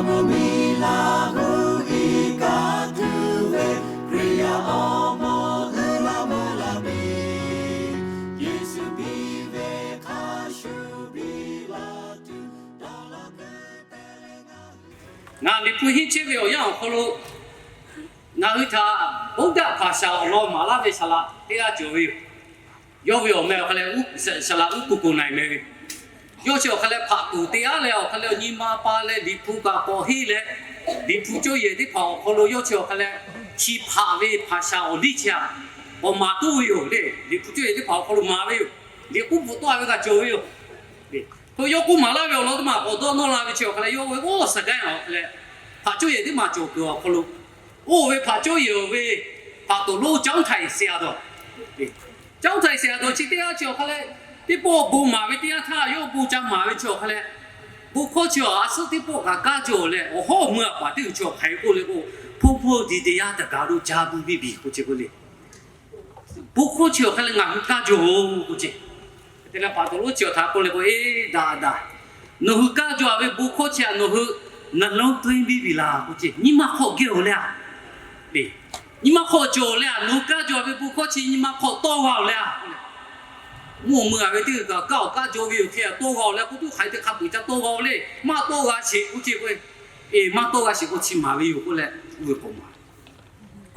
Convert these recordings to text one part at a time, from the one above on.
Miˬ laˬ gu iˉ kaˆ tuˬ ve Hkriꞈ yaˇ awˬ moˍ uiˍ la mvuh la piˇ. Yeˍsuˆ piˇ ve hk'a shuˍ piˇ la tuˬ dawˇ law kuiˬ te leh ngaˬ hui, ngaˬ Liꞈ hpu henˇ chehˇ ve awˬ yanˇ awˬ hk'aw lo ngaˬ hui htaꞈ Buddha hpaˍ shaˍ awˬ lawn maˍ laˇ ve saˍ laꞈ teˇ g'aˇ cawˬ ve yoˬ. Yawˇ ve awˬ meh awˬ hk'a leh, saˍ laꞈ uˉ kuˬ kuˬ na e meh ve. Yawˇ chi awˬ hk'a leh hpaꞈ tuˬ te aˉ leh awˬ hk'a leh nyi ma pa leh Liꞈ hpu kaꞈ k'awꞈ henˇ leh, Liꞈ hpu cawˇ yehˬ teˇ hpaˍ awˬ hk'aw lo yawˇ chi awˬ hk'a leh chi hpaꞈ ve hpaˍ shaˍ awˬ liˇ chi htaꞈ k'awꞈ maˍ toˇ ve yoˬ le. Liꞈ hpu cawˇ yehˬ teˇ hpaˍ awˬ hk'aw lo maˍ ve yoˬ. Liꞈ k'oˉ bvuhꞈ tawˆ a ve kaꞈ cawˬ ve yoˬ. Hk'e yawˇ k'oˆ maˍ laˇ ve awˬ lawn teˇ maˬ k'awꞈ dawˇ nawˇ la ve chi awˬ hk'a leh, yawˇ ve oˇ saˍ gaˇ awˬ hk'a leh hpaꞈ cawˇ yehˬ teˇ maˬ cawˬ kuiˬ awˬ hk'aw lo, oˇ ve hpaꞈ cawˇ yehˬ awˬ ve hpaꞈ toˍ lonˉ Caˉ htaiˍ se a dawˬ, Caˉ htaiˍ se a dawˬ chi teˇ g'aˇ chi awˬ hk'a leh, teˇ pawˆ bon maˍ ve teˇ yanˇ htaˇ yawˇ bon ca maˍ ve chi awˬ hk'a leh, bon hkawˇ chi awˬ a suhˉ teˇ pawˆ kaꞈ kaˇ jaw leh, awˬ hawˉ mui a paˍ teˇ g'uiˬ chi awˬ hk'aˬ hk'e k'oˆ le k'o, Hpawˇ hpawˇ di te yaˇ taˍ gaˬ lo ca buˇ biˇ biˬ k'oˆ ce k'o le. Bon hkawˇ chi awˬ hk'a leh ngaˬ hui kaˇ jaw-oˬ k'oˆ ce. Te leh hpaꞈ toˍ lonˉ chi awˬ htaꞈ k'oˆ le k'o, Eˬ, daꞈ daꞈ, nawˬ hui kaˇ jaw ve bon hkawˇ chi htaꞈ nawˬ hui naˍ lonˉ tawˇ henˇ biˇ ve laˬ k'oˆ ce. Nyi ma hk'aw geh-oˬ leh a, nyi ma hk'aw cawˬ leh a, nawˬ hui kaˇ jaw ve bon hkawˇ chi nyi ma hk'aw tawˇ g'a-oˬ leh a. Mvuhˇ mui a ve teˇ g'uiˬ kaꞈ kaˇ awˬ kaˇ jaw ve yoˬ hk'e tawˇ g'a-oˬ leh k'oˆ tuˬ hk'aˬ hk'e te hk'a peu-eˬ ca tawˇ g'a-oˬ le, maˇ tawˇ g'a sheˍ k'oˆ ce k'o, Eˬ, maˇ tawˇ g'a sheˍ k'o chi maˍ ve yoˬ k'oˆ leh, oˇ ve k'awꞈ maˍ.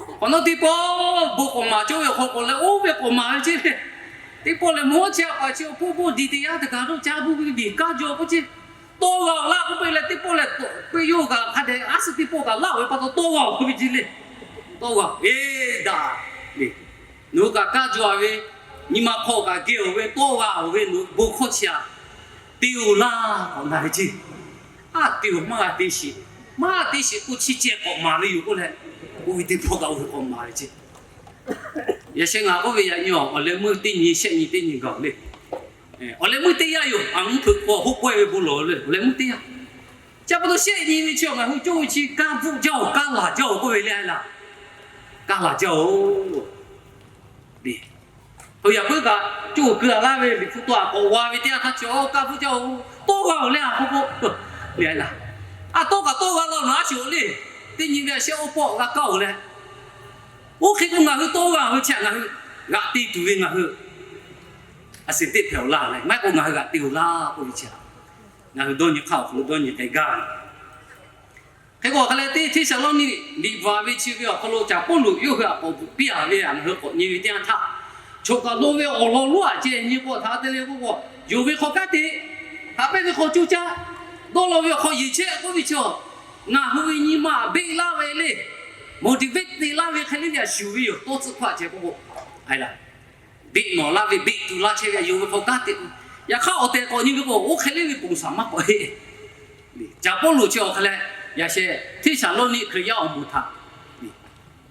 K'awꞈ nawˉ teˇ pawˆ bon k'awꞈ maˍ cawˇ ve awˬ hk'aw k'awꞈ leh oˇ ve k'awꞈ maˍ ve ce le. Teˇ pawˆ lehˬ mvuhˇ chi a paˍ chi awˬ hpawˇ hpawˇ di te yaˇ taˍ gaˬ lo ca buˇ biˇ kaˇ jaw k'oˆ ce. Tawˇ g'a-oˬ laˇ k'oˆ piˇ leh teˇ pawˆ lehˬ, k'oˆ piˇ yawˇ kaꞈ hk'a dehꞈ a suhˉ teˇ pawˆ kaꞈ laˇ-oˬ ve pa taw tawˇ g'a-oˬ k'oˆ ve ce le. Tawˇ g'a, Eˬ, daꞈ le. Nawˬ hui kaꞈ kaˇ jaw ve, nyi ma hk'aw kaꞈ geh-oˬ ve, tawˇ g'a-oˬ ve bon hkawˇ chi a te-oˬ laˇ k'awꞈ na ve ce. A te-oˬ, maˇ g'a te sheˍ, maˇ g'a te sheˍ k'o chi ceh k'awꞈ maˍ ve yoˬ k'oˆ leh, oˇ ve teˇ pawˆ kaꞈ oˇ ve k'awꞈ maˍ ve ce. Yaꞈ sheh ngaˬ k'oˆ ve yaꞈ nyi awˬ leh meuˇ teˇ nyi shehˆ nyi teˇ nyi gaˬ-oˬ le. Awˬ leh meuˇ teˇ yanˇ yoˬ. A mvuhˇ hpeuꞈ k'o hoˆ pawehˇ ve bon lawˬ le, awˬ leh meuˇ teˇ yanˇ. Chi pa taw shehˆ nyi ve chi ngaˬ hui cawˇ ve chi kaˇ bvuhˆ jaˇ-oˬ, kaˇ laˬ jaˇ-oˬ k'oˆ ve le a laˬ. Kaˇ laˬ jaˇ-oˬ. Hk'e yaꞈ puiˉ kaꞈ cawˇ keu a laˇ ve Liꞈ hpu tawˇ a k'awꞈ g'a ve teˇ yanˇ htaˇ chi, Oˇ, kaˇ bvuhˆ jaˇ-oˬ, tawˇ g'a-oˬ leh a k'oˆ k'o, le a laˬ. A tawˇ kaꞈ tawˇ g'a laˇ-oˬ naˉ sheˍ-oˬ le. Teˇ nyi ve a shehˆ oˇ pawˆ g'a kaˇ-oˬ leh, oˇ hk'e k'o ngaˬ hui tawˇ g'a ve chi ngaˬ hui g'aꞈ te tuˬ ve ngaˬ hui a shu teˇ hpehꞈ-oˬ laˇ leh, maˇ heˆ k'o ngaˬ hui g'aꞈ te-oˬ laˇ k'oˆ ve chi, ngaˬ hui dawˇ nyi hk'aˇ awˬ hk'aw lo dawˇ nyi k'ai gaˇ ve. Hk'e k'o hk'a leh teˇ Hteˇsaˍlawˇniˆ liꞈ bvuhꞈ a ve chi ve awˬ hk'aw lo caˍ Pawˇluꞈ yawˇ hui a k'awꞈ bvuhꞈ piˇ a ve ngaˬ hui k'awꞈ nyi ve teˇ yanˇ htaˇ, choˬ kaˬ lo ve awˬ lawn lonˉ aꞈ ceh nyi k'o htaꞈ te le k'oˆ k'o, yonˍ ve hk'aw kanˉ te, haꞈ pehnˇ ve hk'aw coˇ caˇ, dawˇ law ve awˬ hk'aw yeˬ chehˇ k'oˆ ve chi, ngaˬ hui ve nyi ma beˆ laˇ ve le. Motivate te laˇ ve hk'e le ve a shuˍ ve yoˬ. Tawˇ tcuhˆ hkawˇ a ceh k'oˆ k'o, beˆ nawˬ laˇ ve beˆ tuˬ laˇ chehˇ ve a yonˍ ve hk'aw kanˉ te. Yaꞈ hk'aˇ awˬ tehˬ k'awꞈ nyi ve k'o, oˇ hk'e le ve ponˬ saˍ maˇ k'awꞈ heˆ. Caˍ Pawˇluꞈ chi awˬ hk'a leh, yaꞈ sheh Hteˇsaˍlawˇniˆ Hkriꞈ yaˇ awˬ moˍ htaꞈ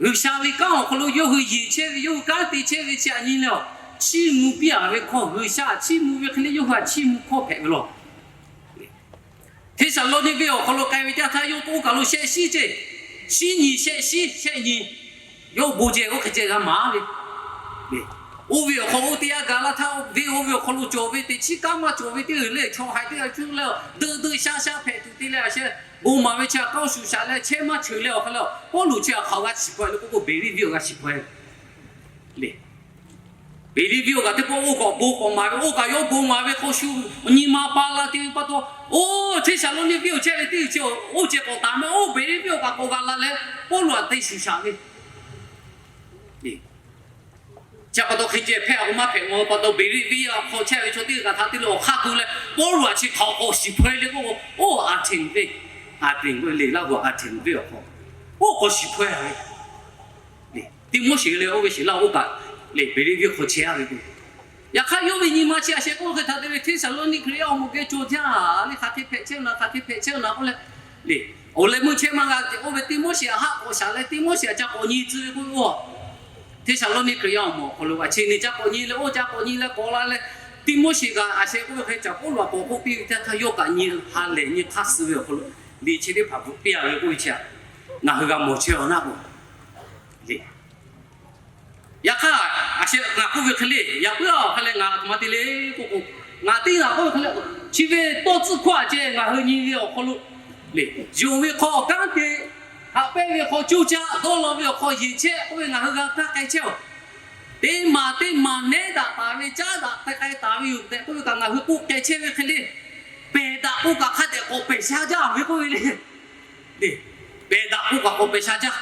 G'uiˬsha ve kanˉ awˬ hk'aw lo yawˇ hui yeˬ chehˇ ve, yawˇ hui kanˉ te chehˇ ve chi a nyi le a, chiˇ mvuh piˇ a ve hkawˇ, G'uiˬsha chiˇ mvuh ve hk'e le yawˇ hui a chiˇ mvuh hkawˇ hpehꞈ ve law. Hteˇsaˍlawˇniˆ venˇ awˬ hk'aw lo k'ai ve teˇ yanˇ htaˇ yawˇ k'oˆ kaˬ lo shehˆ shiˉ ceh, shiˉ nyi shehˆ shiˉ shehˆ nyi, yawˇ bon ceh oˇ hk'e ceh g'a maˍ ve. Oˇ ve awˬ hk'aw oˇ teˇ yanˇ gaˬ la htaˇ, venˇ oˇ ve awˬ hk'aw lo cawˬ ve teꞈ chiˉ kanˉ maˇ cawˬ ve teˇ g'uiˬ le, chaw haiˬ teˇ g'aˇ cuˇ leh deuˆ deuˆ shaˉ shaˉ hpehꞈ tuˬ te leh a sheh, bon maˍ ve chi a k'aoˇ shuˍ shaˍ leh chehˇ maˇ cheuˬ leh awˬ hk'aw lo Pawˇluꞈ chi a hk'aˬ g'a shiˍ hpaw e le k'oˆ k'o, Beˍriˆ venˇ awˬ g'a shiˍ hpaw e le. Beˍriˆ venˇ awˬ kaꞈ teˇ pawˆ oˇ k'awꞈ bon k'awꞈ maˍ ve, oˇ kaꞈ yawˇ bon maˍ ve hk'aw shu nyi ma pa la te ve pa taw, oˇ Hteˇsaˍlawˇniˆ venˇ awˬ chehˇ ve teˇ g'uiˬ chi oˇ ceh k'awꞈ taˍ meh, oˇ Beˍriˆ venˇ awˬ kaꞈ k'awꞈ g'a la leh Pawˇluꞈ a te shuˍ shaˍ ve Chi pa taw hk'e ceh hpehꞈ a k'o maˇ hpehꞈ maw pa taw, Beˍriˆ venˇ awˬ hk'aw chehˇ ve chaw teˇ g'aˇ htaꞈ te leh awˬ hk'aˇ k'oˆ leh, Pawˇluꞈ a chi hk'aˬ k'awꞈ shiˍ hpaw e le k'oˆ k'o, oˇ Aˍhtenˍ venˇ, Aˍhtenˍ venˇ le laˇ g'uˬ Aˍhtenˍ venˇ awˬ hk'aw, oˇ k'awꞈ shiˍ hpaw e ve le. Tiˆmoˉseˍ leh oˇ ve sheˍ laˇ oˇ kaꞈ le Beˍriˆ venˇ hk'aw chehˇ a ve k'o, yaꞈ hk'aˇ yawˇ ve nyi ma chi a sheh k'oˆ hk'e htaꞈ te ve Hteˇsaˍlawˇniˆ Hkriꞈ yaˇ awˬ moˍ geh cawˬ jaˇ le, hk'aˬ hk'e hpehꞈ chehˇ na, hk'aˬ hk'e hpehꞈ chehˇ na k'oˆ leh le, awˬ leh meuˇ chehˇ maˇ g'a tehꞈ k'oˆ ve Tiˆmoˉseˍ a haˆ k'awꞈ shaˍ leh Tiˆmoˉseˍ a ca k'awꞈ nyi tcuh ve k'oˆ ve a, Hteˇsaˍlawˇniˆ Hkriꞈ yaˇ awˬ moˍ awˬ hk'aw lo a chi nyi ca k'awꞈ nyi leh oˇ ca k'awꞈ nyi leh k'awꞈ la leh, Tiˆmoˉseˍ kaꞈ a sheh k'oˆ ve hk'e caˍ Pawˇluꞈ a k'awꞈ k'oˆ piˇ ve teˇ htaˇ yawˇ kaꞈ nyi ha lehˬ nyi hk'aˇ suh ve awˬ hk'aw lo liꞈ chi teˇ hpaˍ bvuhꞈ piˇ a ve k'oˆ ve chi a, ngaˬ hui g'a mawˬ chehˇ a naˆ k'o le. Yaꞈ hk'aˇ, a sheh ngaˬ k'oˆ ve hk'e le, yaꞈ puiˉ a awˬ hk'a leh ngaˬ a htoꞈ ma te le k'oˆ k'o, ngaˬ teˇ g'aˇ k'oˆ ve hk'e le, chi ve tawˇ tcuhˆ hkawˇ a ceh ngaˬ hui nyi ve awˬ hk'aw lo Yonˍ ve hk'aw awˬ kanˉ te, haꞈ pehnˇ ve hk'aw coˇ caˆ, dawˇ law ve awˬ hk'aw yeˬ chehˇ k'oˆ ve ngaˬ hui g'a kaˇ k'ai chehˇ-oˬ. Teˇ maˬ teˇ maˬ nehˉ daꞈ taˍ ve, caˉ daꞈ k'ai k'ai taˍ ve yoˬ tehꞈ k'oˆ ve kaꞈ ngaˬ hui k'oˆ k'ai chehˇ ve hk'e le. Pehˬ daꞈ k'oˆ kaꞈ hk'a dehꞈ k'awꞈ pehˬ sha jaˇ ve k'oˆ ve le. Pehˬ daꞈ k'oˆ kaꞈ k'awꞈ pehˬ sha jaˇ.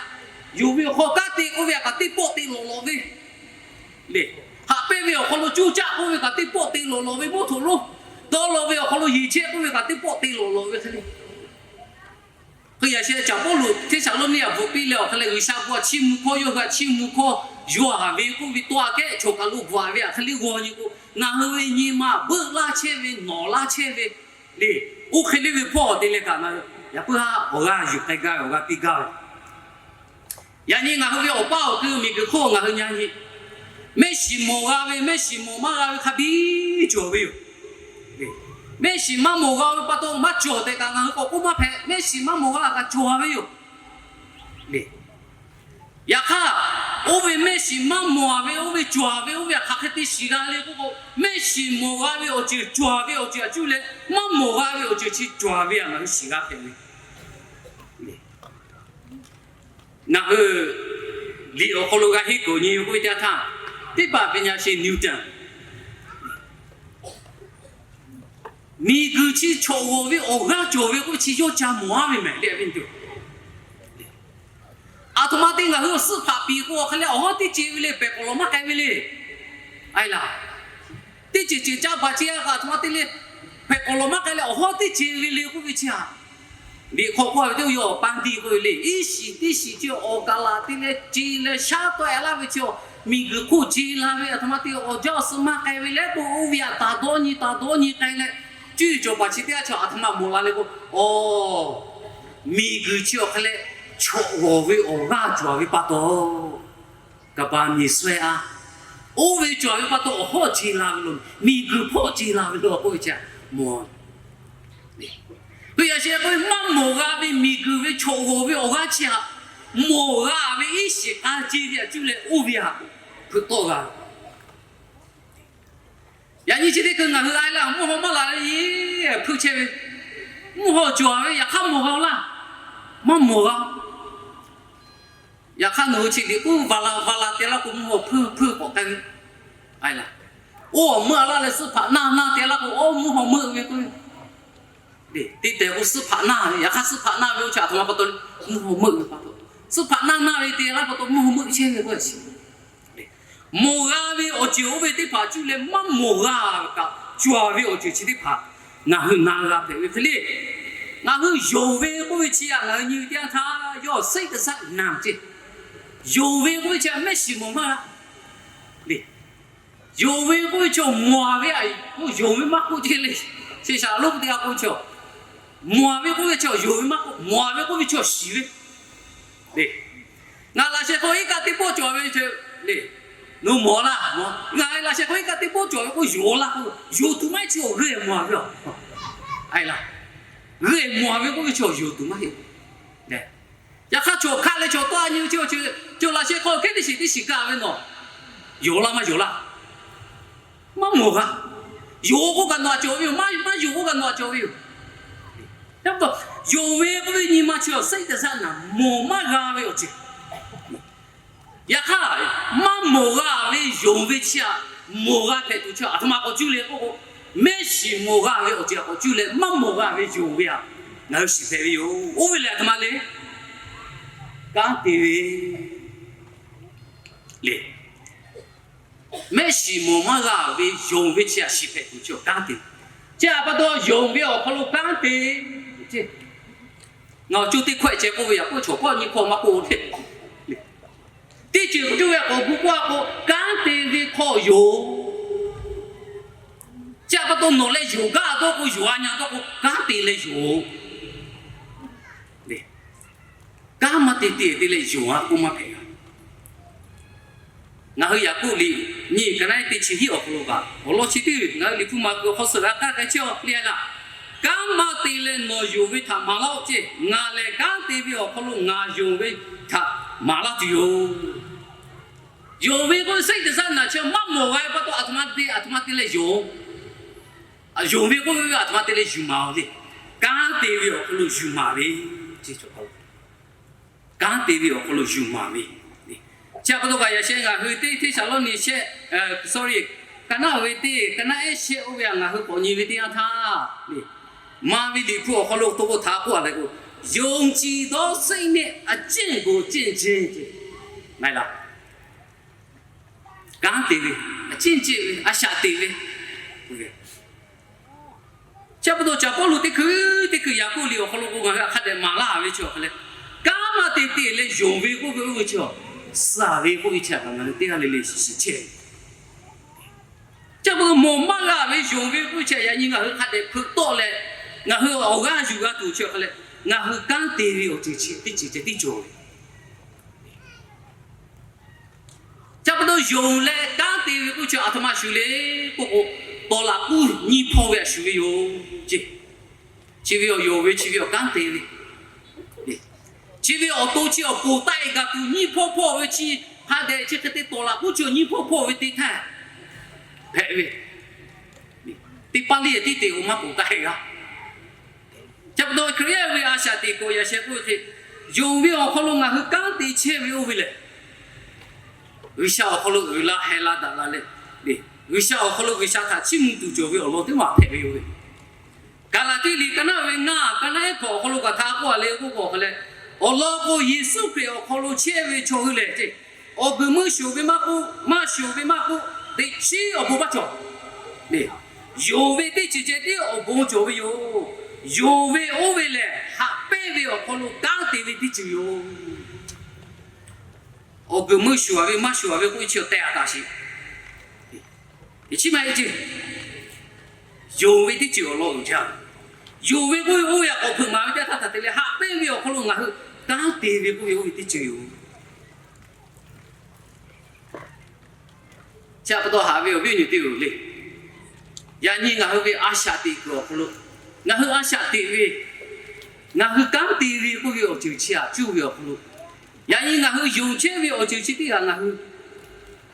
Yonˍ ve awˬ hk'aw kanˉ te k'oˆ ve htaꞈ kaꞈ teˇ pawˆ te lawˬ lawˬ ve le. Haꞈ pehnˇ ve awˬ hk'aw lo coˇ caˆ k'oˆ ve kaꞈ teˇ pawˆ te lawˬ lawˬ ve, mawˇ htoꞈ lonˉ dawˇ law ve awˬ hk'aw lo yeˬ chehˇ k'oˆ ve kaꞈ teˇ pawˆ te lawˬ lawˬ ve hk'e le. Hk'e yaꞈ sheh caˍ Pawˇluꞈ Hteˇsaˍlawˇniˆ aꞈ bvuhꞈ piˇ leh awˬ hk'e leh G'uiˬsha bvuhꞈ a chiˇ mvuh hkawˇ, yawˇ hui a chiˇ mvuh hkawˇ yuˬ-a ve k'oˆ ve tawˇ a kehˉ chaw kaˬ lo bvuhꞈ-a ve htaꞈ hk'e le g'aw nyi k'o, ngaˬ hui ve nyi ma beuˆ laˇ chehˇ ve, nawˬ laˇ chehˇ ve le. Oˇ hk'e le ve hpawˇ te leh kaꞈ ngaˬ hui yaꞈ puiˉ haˉ awˬ g'aˇ yuˬ k'ai gaˇ ve, awˬ g'aˇ piˇ gaˇ ve. Yaꞈ nyi ngaˬ hui ve awˬ paˇ awˬ kui miˬguiˬ hk'oˆ ngaˬ hui nyi nyi, mehˆ shiˍ mawˬ g'a ve, mehˆ shiˍ mawˬ maˇ g'a ve hk'a biˇ cawˬ ve yoˬ. Mehˆ shiˍ maˇ mawˬ g'a ve pa taw maˇ cawˬ tehꞈ kaꞈ ngaˬ hui k'awꞈ k'oˆ maˇ hpehꞈ. Mehˆ shiˍ maˇ mawˬ g'a kaꞈ cawˬ ve yoˬ. Yaꞈ hk'aˇ, oˇ ve mehˆ shiˍ maˇ mawˬ-a ve, oˇ ve cawˬ ve, oˇ ve htaꞈ hk'aˬ hk'e te shiˍ g'a le k'oˆ k'o, mehˆ shiˍ mawˬ g'a ve awˬ ceuˬ cawˬ ve awˬ ceuˬ htaꞈ cuˇ leh maˇ mawˬ g'a ve awˬ ceuˬ chi cawˬ ve htaꞈ ngaˬ hui shiˍ g'a hpehꞈ ve. Ngaˬ hui liꞈ awˬ hk'aw lo g'a henˇ k'oꞈ nyi ve k'oˆ ve teˇ yanˇ htaˇ, teˇ hpaˍ ve nyi sheˍ Newton, miˬguiˬ chi chaw g'awˬ ve awˬ g'aˇ cawˬ ve k'oˆ ve chi yawˇ ca mawˬ-a ve mehˍ le. Aˬ htoꞈ ma te ngaˬ hui awˬ suhˉ hpaꞈ piˍ k'o, awˬ hk'e leh awˬ hawˉ teˇ ce ve le, pehˬ k'awꞈ lawˬ maˇ k'ai ve le. A e laˬ, teˇ ceuˬ ceuˬ ca baˬ ce-a kaꞈ aˬ htoꞈ ma te le, pehˬ k'awꞈ lawˬ maˇ k'ai leh awˬ hawˉ teˇ ce ve le k'oˆ ve chi a, liꞈ hk'aw k'oˆ ve teˇ yanˇ, awˬ pa diˇ k'oˆ ve le, iˉ shiˍ teˇ shiˍ chi awˬ kaˍ laˬ te leh ce leh shaˉ tawˆ-e laˇ ve chi a, miˬguiˬ hk'oˆ ce la ve aˬ htoꞈ ma te awˬ jaˇ awˬ suh maˇ k'ai ve leh k'o, oˇ ve htaꞈ taˍ dawˇ nyi taˍ dawˇ nyi k'ai leh, cuˇ yiˍ cawˬ paˍ chi teˇ g'aˇ chi aˬ htoꞈ ma mawˬ la le k'o, awˬ, miˬguiˬ chi awˬ hk'e leh chaw g'awˬ ve awˬ g'aˇ cawˬ ve pa taw, kaˍ paˍ miˬ suh-e a, oˇ ve cawˬ ve pa taw awˬ hawˉ ce la ve lo, miˬguiˬ hpawˆ ce la ve lo k'oˆ ve chi a, mawˬ ve yaꞈ sheh k'oˆ ve maˇ mawˬ g'a ve miˬguiˬ ve chaw g'awˬ ve awˬ g'aˇ chi htaꞈ mawˬ g'a ve iˉ shiˍ k'a ce ve htaꞈ cuˇ leh oˇ ve htaꞈ hpeuꞈ tawˆ g'a ve. Yaꞈ nyi chi teˇ hkui ngaˬ hui a e laˇ, mvuhˇ haw maˇ laˬ ve, hpeuꞈ chehˇ ve, mvuhˇ haw cawˬ ve yaꞈ hk'aˇ mawˬ g'a laˇ, maˇ mawˬ g'a. Yaꞈ hk'aˇ nawˬ hui chi liꞈ k'oˆ va la va la te laˇ k'o, mvuhˇ haw hpeuꞈ hpeuꞈ k'awꞈ k'ai ve. A e laˇ, oˇ awˬ meuˇ a laˇ leh suhˉ hpaꞈ naˇ naˇ te laˇ k'o, oˇ mvuhˇ haw meuˆ ve k'o, teˇ tehˬ k'o suhˉ hpaꞈ naˇ ve, yaꞈ hk'aˇ suhˉ hpaꞈ naˇ ve oˇ chi aˬ htoꞈ ma pa taw, mvuhˇ haw meuˆ ve pa taw, suhˉ hpaꞈ naˇ naˇ ve te laˇ pa taw mvuhˇ haw meuˆ chehˇ ve k'o, mawˬ g'a ve awˬ ceuˬ oˇ ve teˇ hpaˍ cuˇ leh maˇ mawˬ g'a kaꞈ cawˬ ve awˬ ceuˬ chi teˇ hpaˍ ngaˬ hui na g'a hpehꞈ ve hk'e le. Ngaˬ hui yonˍ ve k'oˆ ve chi htaꞈ ngaˬ hui nyi ve teˇ yanˇ htaˇ, yawˇ စိတ်တဆက် နာမ် ce. Yonˍ ve k'oˆ ve chi htaꞈ mehˆ shiˍ mawˬ maˇ g'a le. Yonˍ ve k'oˆ ve chaw mawˬ ve a, k'o yonˍ ve maˇ k'oˆ ce le. Sheˍ shaˍ lonˉ teˇ g'aˇ k'oˆ ve chaw, mawˬ ve k'oˆ ve chaw yonˍ ve maˇ k'oˆ, mawˬ ve k'oˆ ve chaw shiˍ ve le. Ngaˬ laꞈ sheh hk'aw iˉ kaˆ teˇ pawˆ cawˬ ve le. Nawˬ mawˬ laˇ, ngaˬ laꞈ sheh hk'aw iˉ kaˆ teˇ pawˆ cawˬ ve k'o yonˍ laˇ k'o, yonˍ tuˬ maˇ heˆ chi awˬ g'euˆ mawˬ ve a. G'euˆ mawˬ ve k'oˆ ve chaw yonˍ tuˬ maˇ heˆ. Yaꞈ hk'aˇ chaw hk'aˆ leh chaw tawˇ a nyi ve chi, chaw laꞈ sheh hk'aw hkehˉ teˇ shiˍ teˇ shiˍ kaˇ ve nawˬ, yonˍ laˇ maˇ yonˍ laˇ. Maˇ mawˬ g'a. Yonˍ k'oˆ kaꞈ nawˬ htaꞈ cawˬ ve yoˬ, maˇ yonˍ k'oˆ kaꞈ nawˬ htaꞈ cawˬ ve yoˬ. Yonˍ ve k'oˆ ve nyi ma chi awˬ စိတ်တဆက် နာမ် mawˬ maˇ g'a ve awˬ ceuˬ. Yaꞈ hk'aˇ, maˇ mawˬ g'a ve yonˍ ve chi htaꞈ mawˬ g'a hpehꞈ tuˬ chi aˬ htoꞈ ma k'awꞈ cuˇ leh k'oˆ k'o, mehˆ shiˍ mawˬ g'a ve awˬ ceuˬ htaꞈ k'awꞈ cuˇ leh maˇ mawˬ g'a ve yonˍ ve htaꞈ ngaˬ hui shiˍ hpehꞈ ve yoˬ. Oˇ ve lehˬ aˬ htoꞈ ma le, kanˉ te ve le. Mehˆ shiˍ mawˬ maˇ g'a ve yonˍ ve chi htaꞈ shiˍ hpehꞈ tuˬ chi kanˉ te. Chi htaꞈ pa taw yonˍ ve awˬ hk'aw lo kanˉ te. Ngaˬ awˬ co teˇ hkawehˆ ceh k'oˆ ve yaꞈ k'oˆ chaw hpawˇ nyi hkawˇ maˇ k'oˆ le. Teˇ ceuˬ k'oˆ ve k'awꞈ gu k'oˆ a k'o, kanˉ te ve hk'aw yoˬ. Chi htaꞈ pa taw nawˬ leh yonˍ gaˇ dawˇ k'o, yonˍ a nya dawˇ k'o, kanˉ te leh yoˬ. Kanˉ maˇ te te te leh yonˍ a k'oˆ maˇ hpehꞈ g'a. Ngaˬ hui Yaˍkoˆ liꞈ nyiˇ ka naˉ teˇ chi hiˉ awˬ hk'aw lo kaꞈ awˬ lawn chi teˇ ngaˬ hui Liꞈ hpu maˍ kuiˬ awˬ hk'aw suh g'a kaˇ k'ai chehˇ a le a laˇ. Kanˉ maˇ te leh nawˬ yonˍ ve htaꞈ maˍ laˇ-oˆ ce. Ngaˬ lehˬ kanˉ te ve awˬ hk'aw lo ngaˬ yonˍ ve htaꞈ maˍ laˇ tuˬ yoˬ. Yonˍ ve k'oˆ ve စိတ်တဆက် နာမ် chi maˇ mawˬ g'a ve pa taw aˬ htoꞈ ma te, aˬ htoꞈ ma te leh yonˍ. Yonˍ ve k'oˆ ve aˬ htoꞈ ma te leh yuˬ maˍ-oˬ le. kanˉ te ve awˬ hk'aw lo yuˬ maˍ ve, kanˉ te ve awˬ hk'aw lo yuˬ maˍ ve. Chi pa taw kaꞈ yaꞈ sheh ngaˬ hui teˇ Hteˇsaˍlawˇniˆ shehˆ, sorry, ka naˆ ve teˇ, ka naˆ ehˉ shehˆ oˇ ve htaꞈ ngaˬ hui k'awꞈ nyi ve teˇ yanˇ htaˇ, maˍ ve Liꞈ hpu awˬ hk'aw lo to k'o htaꞈ k'oˆ a leh k'o, ယုံကြည်သောစိတ်နှင့် အကျင့်ကိုကျင့်ခြင်း Kanˉ te ve, a ciˉ ceˆ ve, a shaꞈ teꞈ ve. Chi pa taw Caˍ Pawˇluꞈ teˇ hkui teˇ hkui Yaˍkoˆ liꞈ awˬ hk'aw lo k'o ngaˬ hui hk'a dehꞈ maˍ laˇ ve chi awˬ hk'a leh, kanˉ maˇ te te leh yonˍ ve k'oˆ ve oˇ ve chi, suh ve k'oˆ ve chi htaꞈ kaꞈ ngaˬ hui teˇ g'aˇ le le shiˍ shiˍ chehˇ ve. Chi pa taw mawˬ maˇ g'a ve yonˍ ve k'oˆ ve chi yaꞈ nyi ngaˬ hui hk'a dehꞈ hpeuꞈ tawˆ leh, ngaˬ hui awˬ g'aˇ yuˬ g'a tuˬ chi awˬ hk'a leh, ngaˬ hui kanˉ te ve awˬ ceuˬ chi teˇ ceuˬ ceh tiˉ cawˬ ve. Chi pa taw yonˍ leh kanˉ te ve k'oˆ chi aˬ htoꞈ ma shuˍ le k'oˆ k'o, tawˍ laꞈ k'uˉ nyiˇ hpawˇ ve a shuˍ ve yoˬ. Chi ve awˬ yonˍ ve, chi ve awˬ kanˉ te ve, chi ve awˬ to chi awˬ ponˬ taˆ e gaˬ tuˬ nyiˇ hpawˇ hpawˇ ve chi, hk'a dehꞈ chi hk'e te tawˍ laꞈ k'uˉ chi awˬ nyiˇ hpawˇ hpawˇ ve teˇ htaˇ hpehꞈ ve, teˇ paˇ le tiˉ te k'o maˇ ponˬ taˆ e g'a. Chi pa taw Hkriꞈ yaˇ ve a shaꞈ teꞈ k'awꞈ yaꞈ sheh k'oˆ ve hk'e, yonˍ ve awˬ hk'aw lo ngaˬ hui kanˉ te chehˇ ve oˇ ve lehˬ, G'uiˬsha awˬ hk'aw lo uiˍ la heh la daꞈ la leh, G'uiˬsha awˬ hk'aw lo G'uiˬsha htaꞈ chiˇ mvuh tuˬ cawˬ ve awˬ lawn teˇ maˬ hpehꞈ ve yoˬ ve. Gaˍlaˍtiˆ liꞈ ka naˆ ve ngaˇ, ka naˆ ehˉ hkawꞈ awˬ hk'aw lo kaꞈ htaꞈ k'oˆ a leh k'oˆ k'o hk'a leh, awˬ lawn k'o Yeˍsuˆ Hkriꞈ awˬ hk'aw lo chehˇ ve chaw hui lehˬ, awˬ guiˬ meuˇ shoˍ ve maˇ k'oˆ, maˇ shoˍ ve maˇ k'oˆ, teꞈ chiˉ awˬ bon maˇ cawˬ. Yonˍ ve teˇ ceuˬ ceh tiˉ awˬ bon cawˬ ve yoˬ. Yonˍ ve oˇ ve lehˬ, haꞈ pehnˇ ve awˬ hk'aw lo kanˉ te ve teˇ ceuˬ yoˬ. Awˬ guiˬ meuˇ shoˍ a ve maˇ shoˍ a ve k'oˆ ve chi awˬ tehˬ a taˍ sheˍ. Chi ma e ce, yonˍ ve teˇ ceuˬ awˬ lawn uiˍ jaˇ. Yonˍ ve k'oˆ ve oˇ ve htaꞈ k'awꞈ hpeuꞈ maˍ ve teˇ htaˇ htaꞈ te leh, haꞈ pehnˇ ve awˬ hk'aw lo ngaˬ hui kanˉ te ve k'oˆ ve oˇ ve teˇ ceuˬ yoˬ. Chi pa taw haꞈ ve awˬ viˉ awˬ nyi teˇ g'aˇ le, yaꞈ nyi ngaˬ hui ve a shaꞈ teꞈ kuiˬ awˬ hk'aw lo, ngaˬ hui a shaꞈ teꞈ ve, ngaˬ hui kanˉ te ve k'oˆ ve awˬ ceuˬ chi htaꞈ cuˇ ve awˬ hk'aw lo, yaꞈ nyi ngaˬ hui yonˍ chehˇ ve awˬ ceuˬ chi teˇ g'aˇ ngaˬ hui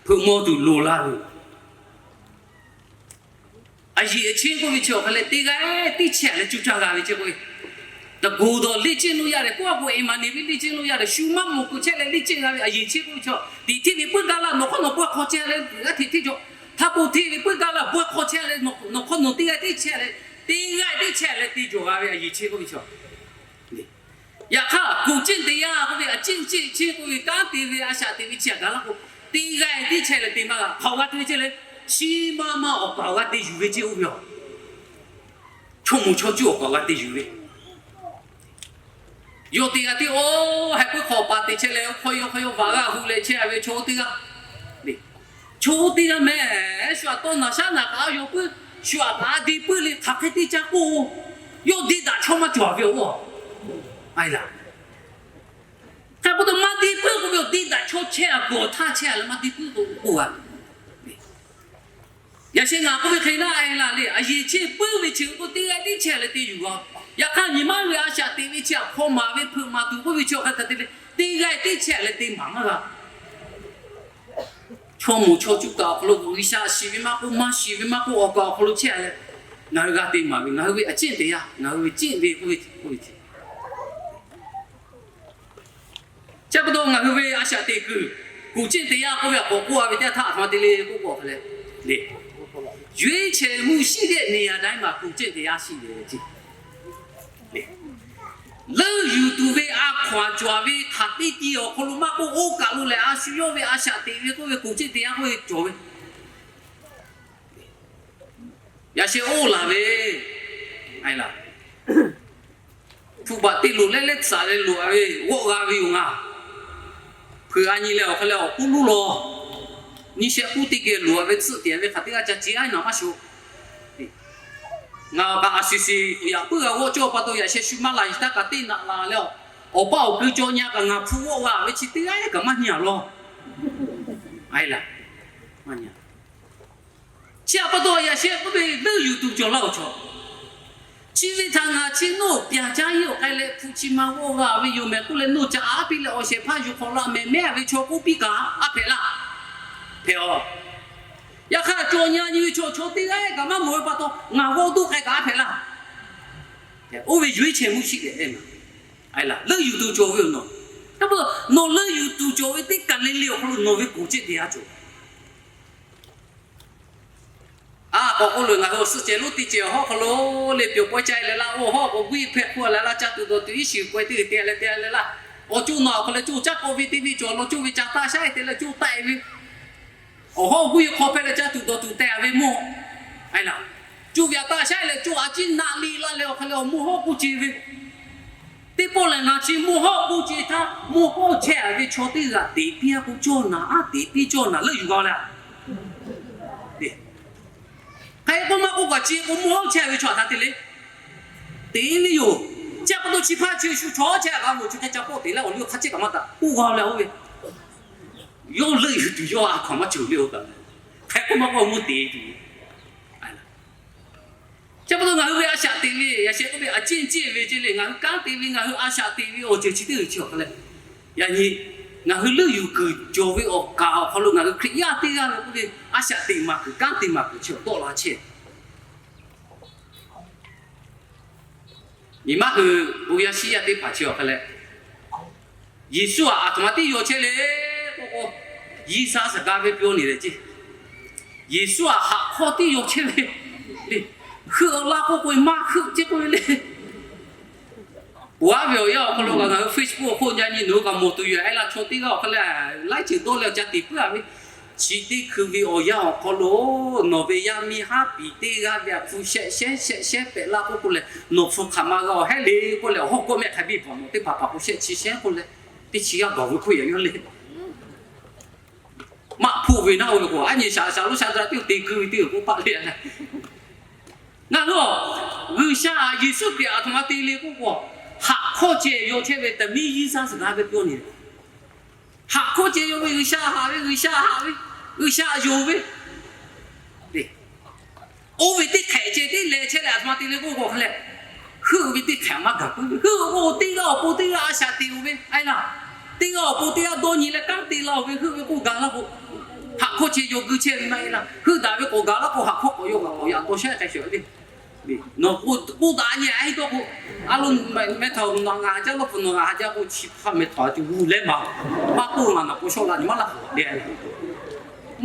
hpeuꞈ maw tuˬ loˍ laˇ ve yoˬ. A yeˬ a cheˇ k'oˆ ve chi awˬ hk'a leh teˇ g'aˇ tiˉ chehˇ a leh cuˇ caˇ g'a ve ce k'oˆ ve, taˍ goˍ dawˬ leˇ ceˇ lo yaˇ lehˬ, k'oˆ a k'o Eˍmaˍneˍ ve leˇ ceˇ lo yaˇ lehˬ, shu maˇ mawˬ kuˬ chehˇ leh leˇ ceˇ g'a ve a yeˬ cheˇ k'oˆ ve chi, tiꞈ hteˇ ve puiˉ gaˇ laˇ, nawˬ hk'aw nawˬ pawehˇ hk'aw chehˇ leh g'aˇ hteꞈ hteˇ cawˬ, htaˇ k'o hteˇ ve puiˉ gaˇ laˇ, pawehˇ hk'aw chehˇ leh nawˬ hk'aw nawˬ teˇ g'aˇ tiˉ chehˇ leh, teˇ g'aˇ tiˉ chehˇ leh te cawˬ g'a ve a yeˬ cheˇ k'oˆ ve chi. Yaꞈ hk'aˇ kuˬ ceˇ teꞈ yaˇ k'oˆ ve a ceˇ ceˇ cheˇ k'oˆ ve kanˉ te ve a shaꞈ teꞈ ve chi htaꞈ gaˬ laˇ k'o, teˇ g'aˇ tiˉ chehˇ leh te maˇ g'a. Hk'aˬ g'a te ve chehˇ leh, chi ma ma awˬ kaˍ awˬ g'a te yuˬ ve ceˇ oˇ ve yoˬ. Chaw moˍ chaw cuˇ awˬ kaˍ awˬ g'a te yuˬ ve, yawˇ teˇ g'aˇ tiˉ oˇ heh puiˉ hk'aw paˍ te chehˇ leh, hk'aw yaw hk'aw yaw vaꞈ g'aˇ hu leh chehˇ ve chaw oˇ teˇ g'aˇ, chaw oˇ teˇ g'aˇ mehˍ, shu aꞈ tawˇ naˬ shaˉ naˬ kaꞈ a yaw puiˉ, shu aꞈ kaꞈ a de puiˉ le hk'aˬ hk'e teˇ caˇ k'oˆ, yawˇ de daꞈ chaw maˇ cawˬ ve oˇ. Hk'e pa taw maˇ de puiˉ k'oˆ ve, awˬ de daꞈ chaw chehˇ a, gawˬ htaˇ chehˇ a leh maˇ de puiˉ k'o k'oˆ g'a. Yaꞈ sheh ngaˬ k'oˆ ve hk'e naˉ a e laˬ le, a yeˬ cheˇ puiˉ ve chi k'o teˇ g'aˇ tiˉ chehˇ leh te yuˬ g'a. Yaꞈ hk'aˇ nyi ma ve a shaꞈ teꞈ ve chi htaꞈ hpaw maˍ ve hpeuꞈ maˍ tuˬ k'oˆ ve chi awˬ hk'a htaꞈ te leh, teˇ g'aˇ tiˉ chehˇ leh te maˍ maˇ g'a. Chaw moˍ chaw cuˇ kaꞈ awˬ hk'aw lo G'uiˬsha shiˍ ve maˇ k'oˆ, maˇ shiˍ ve maˇ k'oˆ, awˬ kaˍ awˬ hk'aw lo chehˇ leh, ngaˬ hui g'a te maˍ ve, ngaˬ hui ve a ceˇ teꞈ yaˇ, ngaˬ hui ve ceˇ ve k'oˆ ve k'oˆ ve ce. Chi pa taw ngaˬ hui ve a shaꞈ teꞈ kuiˬ, kuˬ ceˇ teꞈ yaˇ k'oˆ ve a k'awꞈ k'oˆ a ve teˇ htaˇ a htoꞈ ma te le k'oˆ k'o hk'a leh, ရွေးချယ်မှုရှိတဲ့နေရာတိုင်းမှာ ကိုယ်ကျင့်တရားရှိတယ် ce. Leuˆ yuˬ tuˬ ve a hkaw aˬ cawˬ ve hk'aˬ teˇ ti awˬ hk'aw lo maˇ k'oˆ, oˇ kaˬ lo lehˬ a shu yawˇ ve a shaꞈ teꞈ ve k'oˆ ve kuˬ ceˇ teꞈ yaˇ k'oˆ ve cawˬ ve. Yaꞈ sheh oˇ laˬ ve, hpu baꞈ te loˍ leh leh tsuhꞈ leh loꞈ a ve g'awˆ g'a ve yoˬ ngaˬ. Hpeuꞈ a nyi leh awˬ hk'e leh awˬ k'uˉ luˉ law, nyiˇ shehˆ k'uˉ teˇ geh loꞈ a ve tsuhꞈ teꞈ ve hk'aˬ teˇ g'aˇ ca ce a naˬ maˇ sho. Ngaˬ awˬ kaꞈ a shuˍ shuˍ yaꞈ puiˉ g'a g'awˆ cawˇ pa taw yaꞈ sheh shu maˇ laˬ yiˬ htaˇ kaꞈ teˇ naꞈ laˬ leh, awˬ paˇ awˬ keu caw nyi a kaꞈ ngaˬ hpu g'awˆ g'a ve chi teˇ g'aˇ kaꞈ maˇ nyi a law. Chi htaꞈ pa taw yaꞈ sheh k'oˆ ve leuˆ yuˬ tuˬ cawˬ laˇ awˬ chaw. Chi ve htaꞈ ngaˬ chi nawˬ pyaˍ caˇ hiˆ awˬ k'ai leh hpu chi ma g'awˆ g'a ve yoˬ mehˍ k'oˆ leh nawˬ ca aˉ piˇ leh awˬ shehˍ hpaˇ yuˬ hk'awꞈ la mehˍ mehˉ a ve chaw k'oˆ piˇ kaꞈ aˉ hpehꞈ laˇ. Hpehꞈ a. Yaꞈ hk'aˇ caw nyi a nyi ve chaw chaw teˇ g'aˇ kaꞈ maˇ mawˬ ve pa taw ngaˬ g'awˆ doˆ k'ai kaꞈ aˉ hpehꞈ laˇ. Oˇ ve yuˬ-e chehˇ mvuhˇ shiˆ leh ehˉ naˍ. Leuˆ yuˬ tuˬ cawˬ ve yoˬ nawˬ. Hk'e k'o, nawˬ leuˆ yuˬ tuˬ cawˬ ve teˇ kaˬ le le awˬ hk'aw lo nawˬ ve k'oˍ cehˇ te g'a cawˬ. A k'awꞈ k'oˆ lo, ngaˬ hui awˬ suhˆ cehˬ lonˉ teˇ cehˬ awˬ hawˉ hk'aw lo le, pyawˬ pawehˇ caˇ leh laˇ, oˇ hawˉ k'o guˇ hpehꞈ hk'oˆ leh laˇ, caˇ tuˬ dawˬ tuˬ iˉ shiˍ k'oꞈ-e teˇ g'uiˬ te leh te leh laˇ. Awˬ co nawˬ awˬ hk'aw leh co caˇ k'oˆ ve teˇ viˇ cawˬ law, co ve ca taˆ shaˉ-e te leh co taˆ-e ve, awˬ hawˉ guˇ hk'aw hpehꞈ leh caˇ tuˬ dawˬ tuˬ teh-a ve mawˇ. Aˬ, co ve a taˆ shaˉ-e leh co a ciˉ naˆ le laˇ leh awˬ hk'aw leh awˬ mawˇ hawˉ k'oˆ ce ve, teˇ pawˆ lehˬ ngaˬ chi mawˇ hawˉ k'oˆ ce htaˇ, mawˇ hawˉ chehˇ-a ve chaw teˇ g'aˇ teꞈ piˇ-a k'o cawˇ naˍ, a teꞈ piˇ cawˇ naˍ leuˆ yuˬ g'a leh, hk'e k'oˆ maˇ k'oˆ kaꞈ chi k'o mawˇ hawˉ chehˇ-a ve chaw htaꞈ hk'a te le teꞈ ve yoˬ. Chi pa taw chi hpaˇ chi shu chaw chehˇ-a g'a mawˬ, chi hk'e ca pawˆ teꞈ leh awˬ liˇ hk'a ciˉ kaꞈ maˇ taꞈ k'oˆ g'a leh oˇ ve, yawˇ leuˆ yuˬ tuˬ yawˇ a hkaw anˬ maˇ cawˬ le-o kaꞈ, hk'e k'oˆ maˇ k'oˆ mvuhˇ teꞈ tuˬ. Chi pa taw ngaˬ hui ve a shaꞈ teꞈ ve, yaꞈ sheh k'oˆ ve a ciˉ ciˉ ve ce le, ngaˬ hui kanˉ te ve, ngaˬ hui a shaꞈ teꞈ ve awˬ ceuˬ chi teˇ g'uiˬ chi awˬ hk'a leh, yaꞈ nyi ngaˬ hui leuˆ yuˬ kuiˬ cawˬ ve awˬ kaˍ awˬ hk'aw lo ngaˬ hui Hkriꞈ yaˇ teˇ g'aˇ ve k'oˆ ve a shaꞈ teꞈ maˍ kuiˬ, kanˉ te maˍ kuiˬ chi awˬ tawˆ la chehˇ. Nyi maˇ hui bon yaˇ shiˉ yaˇ teˇ hpaˍ chi awˬ hk'a leh, Yeˍsuˆ-aˬ, aˬ htoꞈ ma tiˉ yaw chehˇ le k'oˆ k'o, Yiˇsaˍ suhˍ g'a ve pyaw ni leh ce. Yeˍsuˆ-aˬ, haꞈ hk'awˇ tiˉ yaw chehˇ ve le. Heuˆ laˇ k'oˆ k'o maˇ heuˆ ce k'oˆ ve le. Ponˬ aˉ ve awˬ yanˇ awˬ hk'aw lo kaꞈ ngaˬ hui Facebook awˬ hk'oˆ yaꞈ nyi nawˬ hui kaꞈ mawˬ tuˬ yoˬ. Aˉ laˇ chaw teˇ g'aˇ awˬ hk'a leh laiˉ ceuˬ dawˇ leh awˬ ca teꞈ puiˉ-a ve, chi teˇ hkui ve awˬ yanˇ awˬ hk'aw lo nawˬ ve yaˇ miˇ haˉ piˍ teˇ g'aˇ ve a hpu shehˆ shehˉ shehˆ shehˉ pehꞈ laˇ k'oˆ k'o leh, nawˬ hpu hk'aˬ ma g'a awˬ hehˉ le k'oˆ leh, awˬ hawˉ kawˆ mehˆ hk'a biˇ bvuhꞈ nawˬ teˇ hpaˍ hpaˍ k'o shehˆ chi shehˉ k'oˆ leh, teˇ chi g'aˇ gaˬ ve hk'oˆ yaꞈ nyi le. Maˆ hpoˆ ve naˉ oˇ ve k'o, aˉ nyi shaˍ shaˍ lonˉ sha dra teˇ te keu ve teˇ g'uiˬ k'oˆ paˆ le. Ngaˬ hui G'uiˬsha Yeˍsuˆ Hkriꞈ aˬ htoꞈ ma te le k'oˆ k'o, haꞈ hkawˇ ceh yaw chehˇ ve ta miˇ Yiˇsaˍ suhˍ g'a ve pyaw ni. Haꞈ hkawˇ ceh yaw ve G'uiˬsha haꞈ ve, G'uiˬsha haꞈ ve, G'uiˬsha yonˍ ve, oˇ ve teˇ hk'ehꞈ ceh teˇ leh chehˇ leh aˬ htoꞈ ma te le k'oˆ k'o hk'a leh, heuˆ ve teˇ hk'ehꞈ maˇ gaˬ puiˉ ve. Heuˆ k'o teˇ g'aˇ awˬ pon teˇ g'aˇ a shaꞈ teꞈ-oˬ ve, aˉ laˇ, teˇ g'aˇ awˬ pon teˇ g'aˇ dawˇ nyi leh kanˉ te laˇ-oˬ ve heuˆ ve k'oˆ gaˬ laˇ k'o, haꞈ hkawˇ ceh yaw gui chehˇ ve maˇ heˆ laˇ. Heuˆ daꞈ ve k'awꞈ gaˬ laˇ k'o, haꞈ hkawˇ k'awꞈ yaw gaˬ k'awꞈ yaꞈ taw shehˆ k'ai shuˍ ve le. Nawˬ k'oˆ daꞈ nyi a heˆ dawˇ k'o, a lo meh htaꞈ nawˬ ngaˬ ha jaˇ lawˇ pfuhˍ nawˬ ngaˬ ha jaˇ k'o, chi hk'aˇ meh htaꞈ a cuˬ g'uˇ leh maˬ maˇ k'oˆ ngaˬ nawˬ k'o shawˆ la nyi maˇ laˇ k'o le.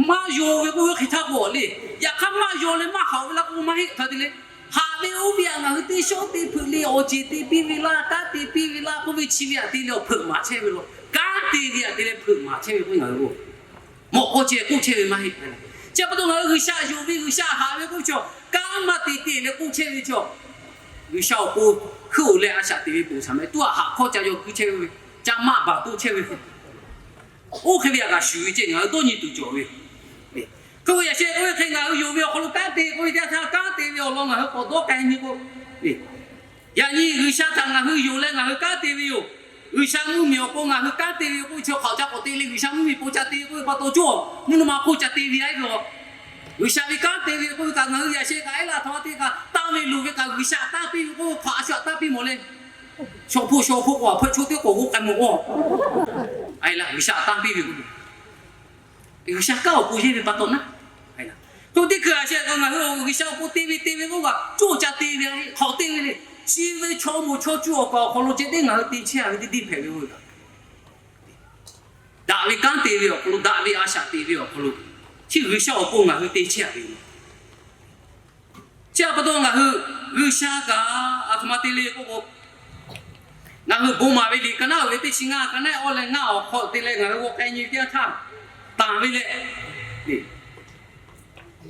Maˇ yonˍ ve k'oˆ ve hk'e htaˇ k'o le, yaꞈ hk'aˇ maˇ yonˍ leh maˇ haꞈ-oˬ ve laˇ k'o maˇ heˆ hk'a te le. Haꞈ ve oˇ ve htaꞈ ngaˬ hui teˇ shawˉ te hpeuꞈ le, awˬ ceˬ te piˇ ve laˇ, kanˉ te piˇ ve laˇ k'oˆ ve chi ve htaꞈ te leh awˬ hpeuꞈ maˍ chehˇ ve law. Kanˉ te ve htaꞈ te leh hpeuꞈ maˍ chehˇ ve k'o ngaˬ hui mawꞈ k'aw ceh k'oˆ chehˇ ve maˇ heˆ. Chi pa taw ngaˬ hui G'uiˬsha yonˍ ve, G'uiˬsha haꞈ ve k'oˆ ve chaw, kanˉ maˇ te te leh k'oˆ chehˇ ve chaw, G'uiˬsha awˬ pon heuˆ-oˬ leh a shaꞈ teꞈ ve ponˬ shaˍ meh tuˉ a haꞈ hkawˇ ca yaw keu chehˇ ve, ca maˆ baˬ toˇ chehˇ ve, oˇ hk'e ve htaꞈ kaꞈ shuˍ ve ceh ngaˬ hui dawˇ nyi tuˬ cawˬ ve. Hk'e k'o yaꞈ sheh k'oˆ ve hk'e ngaˬ hui yonˍ ve awˬ hk'aw lo kanˉ te k'oˆ ve teˇ yanˇ htaˇ kanˉ te ve awˬ lawn ngaˬ hui k'awꞈ dawˇ k'ai nyi k'o, yaꞈ nyi G'uiˬsha htaꞈ ngaˬ hui yonˍ leh ngaˬ hui kanˉ te ve yoˬ. G'uiˬsha mvuhˇmiˬ awˬ pon ngaˬ hui kanˉ te ve yoˬ k'oˆ ve chi hk'aˬ ca k'awꞈ te le, G'uiˬsha mvuhˇmiˬ pon ca te ve k'oˆ ve pa taw cawˇ, mvuhˇ naw ma hk'oˆ ca te ve a ve yoˬ. G'uiˬsha ve kanˉ te ve k'oˆ ve kaꞈ ngaˬ hui yaꞈ sheh kaꞈ aˉ laˇ htaꞈ ma te kaꞈ tanˇ ve luˬ ve kaꞈ G'uiˬsha tanˇ piˇ ve k'oˆ ve hk'aˬ a shu htaꞈ tanˇ piˇ mawˬ le. Shaw hpoˆ shaw hpoˆ k'o a hpfuhˆ chaw teˇ k'awꞈ g'oˇ k'ai mawˬ k'o, a e laˇ G'uiˬsha tanˇ piˇ ve k'o, G'uiˬsha kanˉ awˬ pon yehˇ ve pa taw naˉ, k'oˆ teˇ hkui a sheh k'o ngaˬ hui G'uiˬsha awˬ pon te ve te ve k'oˆ kaꞈ cawˇ ca te ve hk'awꞈ te ve le. Chi ve chaw moˍ chaw cuˇ awˬ kaˍ awˬ hk'aw lo ceh teˇ ngaˬ hui te chehˇ a ve teˇ deˇ hpehꞈ ve k'oˆ ve kaꞈ daꞈ ve kanˉ te ve awˬ hk'aw lo, daꞈ ve a shaꞈ teꞈ ve awˬ hk'aw lo, chi G'uiˬsha awˬ pon ngaˬ hui te chehˇ a ve yoˬ. Chi pa taw ngaˬ hui G'uiˬsha kaꞈ aˬ htoꞈ ma te le k'oˆ k'o, ngaˬ hui bon maˍ ve liꞈ ka naˉ uˍ ve teˇ chi ngaˇ ka naˉ awˇ leh ngaˇ awˬ hk'aw te leh ngaˬ hui g'aw k'ai nyi teˇ yanˇ htaˇ, tanˬ ve leh,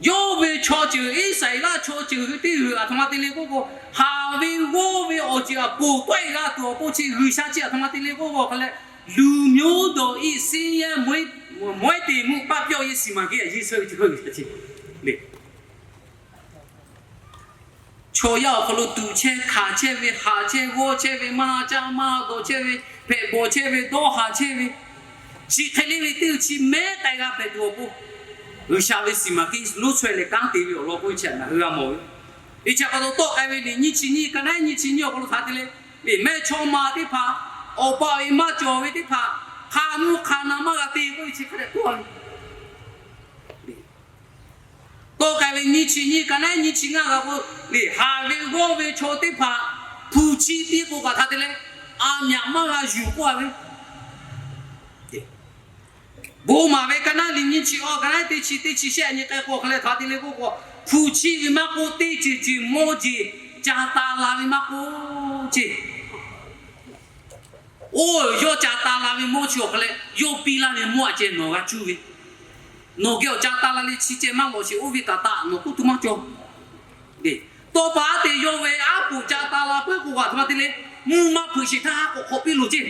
yawˇ ve chaw ceuˬ Iˉsaˍreˍlaˆ chaw ceuˬ hui teˇ g'uiˬ aˬ htoꞈ ma te le k'oˆ k'o, haˍ ve g'awˇ ve awˬ ceuˬ aˬ poˬ tawˆ-e g'a tuˬ awˬ pon chi G'uiˬsha chi aˬ htoꞈ ma te le k'oˆ k'o hk'a leh, လူမျိုးတော်၏ ဆင်းရဲမွဲတေမှု ပပျောက်ရေး စီမံကိန်း အရေးဆွဲ ve chi hk'e G'uiˬsha chi le. Chaw yaˇ awˬ hk'aw lo tuꞈ chehˇ hkanˍ chehˇ ve, haˍ chehˇ g'awˇ chehˇ ve, maˇ caˇ maˇ dawˬ chehˇ ve, hpehꞈ bawˬ chehˇ ve, dawˇ haˍ chehˇ ve, chi hk'e le ve teˇ chi mehˉ k'ai g'a hpehꞈ tuˬ awˬ pon, G'uiˬsha ve စီမံကိန်း lonˉ chaweh leh kanˉ te ve awˬ lawn k'oˆ ve chi ngaˬ hui g'a mawˬ ve. Ve chi pa taw tawˆ k'ai ve liꞈ nyiˇ chi nyiˇ ka naˉ nyiˇ chi nyiˇ awˬ hk'aw lo htaꞈ te leh, liꞈ mehˇchawˇma teˇ hpaˍ, awˬ pa awˬ e maˇ cawˬ ve teˇ hpaˍ, hk'a nuˇ hk'a na maˇ g'a te k'oˆ ve chi hk'a dehꞈ k'oˆ ve Tawˆ k'ai ve nyiˇ chi nyiˇ ka naˉ nyiˇ chi ngaˇ g'a k'o, liꞈ haˍ ve g'awˇ ve chaw teˇ hpaˍ, Hpu chiˇ piˇ k'o kaꞈ hk'a te leh, a myaꞈ maˇ g'a yuˬ k'oˆ a ve. Bon maˍ ve ka naˉ liꞈ nyiˇ chi awˬ, ka naˉ teˇ chi teˇ chi shehˆ nyi k'ai k'o hk'a leh hk'a te leh k'oˆ k'o, hpu chiˇ ve maˇ k'oˆ, teˇ ceuˬ ceuˬ mawˇ jeˬ ca ta la ve maˇ k'oˆ ceˇ. Oˇ yawˇ ca ta la ve mawˇ chi awˬ hk'a leh, yawˇ piˇ laˇ ve mawˇ a ceh nawˬ g'a cuˇ ve. Nawˬ geh awˬ ca ta la leh chi ceh maˇ lawꞈ sheˍ, oˇ ve kaꞈ taꞈ nawˬ k'oˆ tuˬ maˇ cawˬ. Tawˇ pa aˉ te yawˇ ve aˉ poꞈ ca ta la peuˬ k'o, a htoꞈ ma te leh, mvuhˇ maˇ hpeuꞈ sheˍ htaˇ ha k'awꞈ hk'awꞈ piˇ loˬ ceˇ.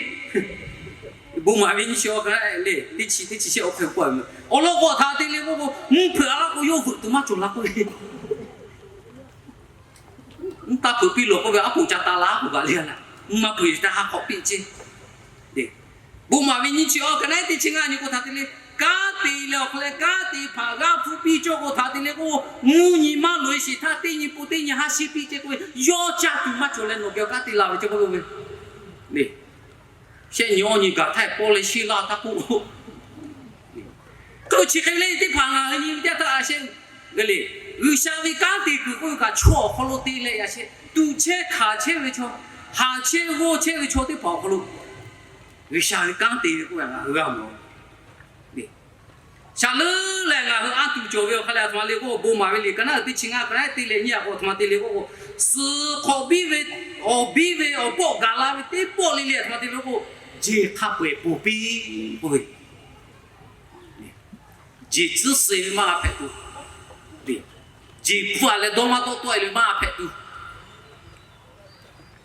Bon maˍ ve nyiˇ chi awˬ ka le, teˇ chi teˇ chi shehˆ awˬ hpeuꞈ k'oˆ ve. Awˬ lawn k'o htaꞈ te leh k'oˆ k'o, mvuhˇ hpeuꞈ a laˇ k'o yawˇ veuꞈ tuˬ maˇ cawˬ la k'oˆ ve. Mvuhˇ taˇ hpeuꞈ piˇ loˬ k'oˆ ve, aˉ poꞈ ca ta la k'oˆ kaꞈ le a laˇ, mvuhˇ maˇ hpeuꞈ sheˍ htaˇ ha k'awꞈ piˇ ceˇ. Bon maˍ ve nyiˇ chi awˬ ka naˉ teˇ chi ngaˇ nyi k'o htaꞈ te leh, kanˉ te leh awˬ hk'a leh kanˉ te hpaˍ g'aˇ hpu piˇ cawˇ k'o htaꞈ te leh k'oˆ, mvuhˇ nyi maˇ loꞈ e sheˍ htaˇ teˇ nyi po teˇ nyi ha shiˍ piˇ ceˇ k'oˆ ve, yawˇ caˇ tuˬ maˇ cawˬ leh nawˬ geh kanˉ te la ve ceˇ k'oˆ ve. Shehˆ nyi awˇ nyi gaˬ htaˇ pawˆ leh sheˇ laˇ htaˇ k'oˆ k'o, chi hk'e le teˇ hpaˍ ngaˬ hui nyi ve teˇ htaˇ a shehˆ ve le. G'uiˬsha ve kanˉ te kuiˬ k'oˆ ve kaꞈ chaw awˬ hk'aw lo te leh yaꞈ shehˆ tuꞈ chehˇ hkanˍ chehˇ ve chaw, haˍ chehˇ g'awˇ chehˇ ve chaw teˇ hpaˍ awˬ hk'aw lo G'uiˬsha ve kanˉ te ve k'oˆ ve ngaˬ hui g'a mawˬ. Shaˍ leuˉ lehˬ ngaˬ hui a tuˬ cawˬ ve awˬ hk'a leh a htoꞈ ma le k'oˆ k'o, bon maˍ ve liꞈ ka naˉ teˇ chi ngaˇ ka naˉ te leh nyiˇ a k'o a htoꞈ ma te le k'oˆ k'o, suhˍ hk'awꞈ biˇ ve, awˬ biˇ ve awˬ pawˆ gaˬ la ve teˇ pawˆ le le a htoꞈ ma te le k'o, jeˬ hk'a peu eˬ poˬ piˇ k'oˆ ve, jeˬ tcuhˉ suh ve maˇ g'a hpehꞈ tuˬ, jeˬ hpu a leh dawˇ maˇ dawˇ tawˆ e ve maˇ g'a hpehꞈ tuˬ,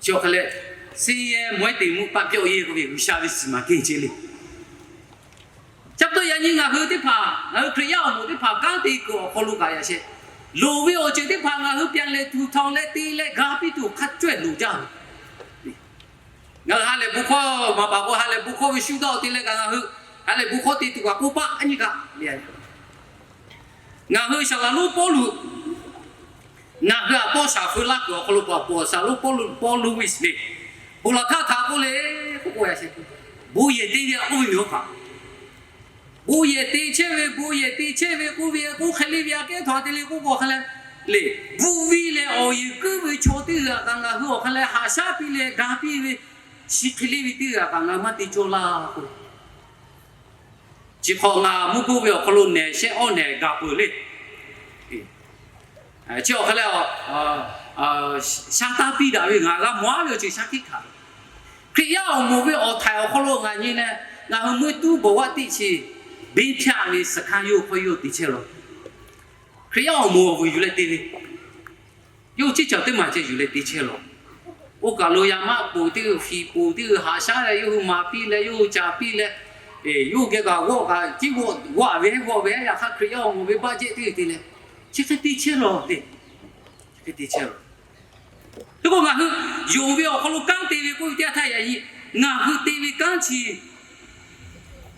chi awˬ hk'a leh, ဆင်းရဲမွဲတေမှု ပပျောက်ရေး k'oˆ ve G'uiˬsha ve suhˍ maˍ kehˬ ce le. Chi pa taw yaꞈ nyi ngaˬ hui teˇ hpaˍ, ngaˬ hui Hkriꞈ yaˇ awˬ moˍ teˇ hpaˍ kanˉ te kuiˬ awˬ hk'aw lo kaꞈ yaꞈ shehˆ, loˍ ve awˬ ceuˬ teˇ hpaˍ ngaˬ hui ပြန်လည်ထူထောင် leh te leh ga piˇ tuˬ hk'a cawehˬ loˍ jaˇ ve. Ngaˬ hui ha lehˬ bon hkawˇ maˍ paˍ k'o ha lehˬ bon hkawˇ ve shu daˇ awˬ te leh kaꞈ ngaˬ hui ha lehˬ bon hkawˇ te tuˬ kaꞈ k'oˆ paˆ a nyi kaꞈ le. Ngaˬ hui saˍ laˍ lonˉ Pawˇluꞈ, ngaˬ hui a pawˇ shaˍ feu laˇ kuiˬ awˬ hk'aw lo paˍ pawˍ saˍ laˍ lonˉ Pawˇluꞈ, Pawˇluꞈ Wiˇsli, bon laˬ htaˇ htaꞈ k'oˆ le k'oˆ k'o, yaꞈ shehˆ, bon yehˬ te ve a k'oˆ ve yoˬ hpaˍ. Bon yehˬ te chehˇ ve, bon yehˬ te chehˇ ve k'oˆ ve k'oˆ hk'e le ve aꞈ kehˉ htaꞈ te le k'oˆ k'o hk'a leh, le, bvuhꞈ viˇ leh awˬ yeˬ kuiˉ ve chaw teˇ g'aˇ kaꞈ ngaˬ hui awˬ hk'a leh haꞈ shaˉ piˇ leh ga piˇ ve, chi hk'e le ve teˇ g'aˇ kaꞈ ngaˬ hui maˇ te cawˇ laˇ k'o, chi hk'awꞈ ngaˬ mvuhˇ goˇ ve awˬ hk'aw lo nehˬ shehˆ awˉ nehˬ gaˬ peuˬ le. Chi awˬ hk'a leh, sha taˇ piˇ daꞈ ve ngaˬ g'a mawˬ a ve awˬ ceuˬ shaˉ hkiˆ hkanˍ. Hkriꞈ yaˇ awˬ moˍ ve awˬ htaiˍ awˬ hk'aw lo ngaˬ nyi leh, ngaˬ hui meuˇ tuˉ bawˬ g'aˇ teˇ chi beˇ hpyaˆ ve suhˍ hkanˇ yawˇ hk'aw yawˇ te chehˇ lawˬ. Hkriꞈ yaˇ awˬ moˍ awˬ vuiˬ yuˬ leh te ve, yawˇ hui ciˉ caˬ teˇ maˬ ceh yuˬ leh te chehˇ lawˬ. Oˇ kaˬ lo yaꞈ maˆ poˬ teˇ g'uiˬ, fiˍ poˬ teˇ g'uiˬ haꞈ shaˉ leh yawˇ hui maˍ piˇ leh yawˇ hui caˍ piˇ leh, yawˇ hui geh kaꞈ g'awˆ kaꞈ ciˉ g'awˆ g'awˆ a ve g'awˆ ve yaꞈ hk'aˇ Hkriꞈ yaˇ awˬ moˍ ve baˆ jehˆ teˇ g'uiˬ te leh, chi hk'e te chehˇ lawˬ te, chi hk'e te chehˇ lawˬ. Hk'e k'o ngaˬ hui yonˍ ve awˬ hk'aw lo kanˉ te ve k'oˆ ve teˇ yanˇ htaˇ yaꞈ nyi, ngaˬ hui te ve kanˉ chi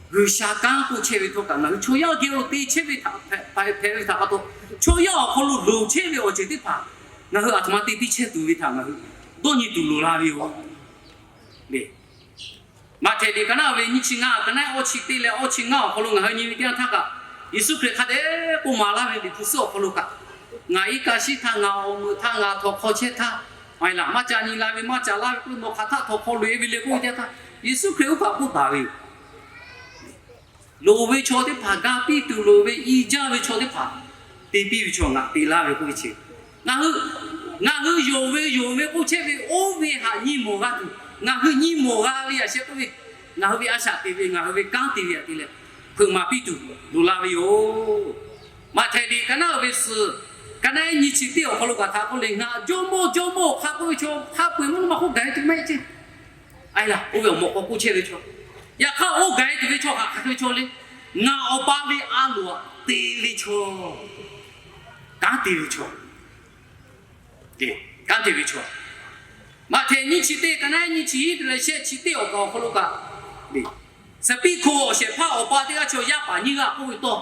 G'uiˬsha kanˉ k'oˆ chehˇ ve htawˇ kaꞈ ngaˬ hui chaw yaˇ geh lo te chehˇ ve htaꞈ hpehꞈ ve htaꞈ pa taw, chaw yaˇ awˬ hk'aw lo loˍ chehˇ ve awˬ ceuˬ teˇ hpaˍ ngaˬ hui a htoꞈ ma te piˇ chehˇ tuˬ ve htaꞈ ngaˬ hui dawˇ nyi tuˬ loˍ la ve yoˬ le. Maꞈhtehˍ liꞈ ka naˉ ve nyiˇ chi ngaˇ, ka naˉ awˇ chi teˇ leh awˇ chi ngaˇ awˬ hk'aw lo ngaˬ hui nyi ve teˇ yanˇ htaˇ kaꞈ, Yeˍsuˆ Hkriꞈ hk'a dehꞈ k'oˆ maˍ laˇ ve Liꞈ hpu suhˉ awˬ hk'aw lo kaꞈ, ngaˬ iˉ kaˆ shiˉ htaˇ, ngaˬ awˬ meuꞈ htaˇ, ngaˬ htawnˍ hk'aw chehˇ htaˇ, maˇ heˆ laˬ, maˇ ca nyi la ve, maˇ ca laˇ ve k'oˆ ve, nawˬ hk'aˬ htaˆ htawnˍ hk'aw loꞈ e ve le k'oˆ ve teˇ yanˇ htaˇ, Yeˍsuˆ Hkriꞈ oˇ kaꞈ k'oˆ taˍ ve yoˬ. Loˍ ve chaw teˇ hpaˍ ga piˇ tuˬ loˍ ve, i jaˇ ve chaw teˇ hpaˍ te piˇ ve chaw ngaˬ te laˇ ve k'oˆ ve chi, ngaˬ hui, ngaˬ hui yonˍ ve yonˍ ve k'oˆ chehˇ ve oˇ ve htaꞈ nyi mawˬ g'a tuˬ, ngaˬ hui nyi mawˬ g'a ve yaꞈ shehˆ k'oˆ ve, ngaˬ hui ve a shaꞈ te ve, ngaˬ hui ve kanˉ te ve htaꞈ te leh, hpeuꞈ maˍ piˇ tuˬ loˍ la ve yoˬ. Maꞈhtehˍ liꞈ ka naˉ ve suhˍ, ka naˉ nyiˇ chi teˇ awˬ hk'aw lo kaꞈ htaꞈ k'oˆ le, ngaˬ Jawˇmawˇ Jawˇmawˇ hk'a k'oˆ ve chaw hk'a peu eˬ mvuhˇ naw ma hk'oˆ gaˬ e tuˬ maˇ heˆ ceˇ. A e laˬ, oˇ ve awˬ mawꞈ k'aw k'oˆ chehˇ ve chaw, yaꞈ hk'aˇ oˇ gaˬ e tuˬ ve chaw hk'aˬ hk'e ve chaw le, ngaˬ Awˬ pa ve a loˍ te ve chaw, kanˉ te ve chaw, kanˉ te ve chaw. Maꞈhtehˍ nyiˇ chi teˇ, ka naˉ nyiˇ chi hiˉ te leh shehˆ chi teˇ awˬ kaˍ awˬ hk'aw lo kaꞈ, suhˍ piˇ hko awˬ shehˍ hpaˇ awˬ pa teˇ g'aˇ chaw yaˇ paˍ nyiˇ g'aˇ k'oˆ ve tawˇ,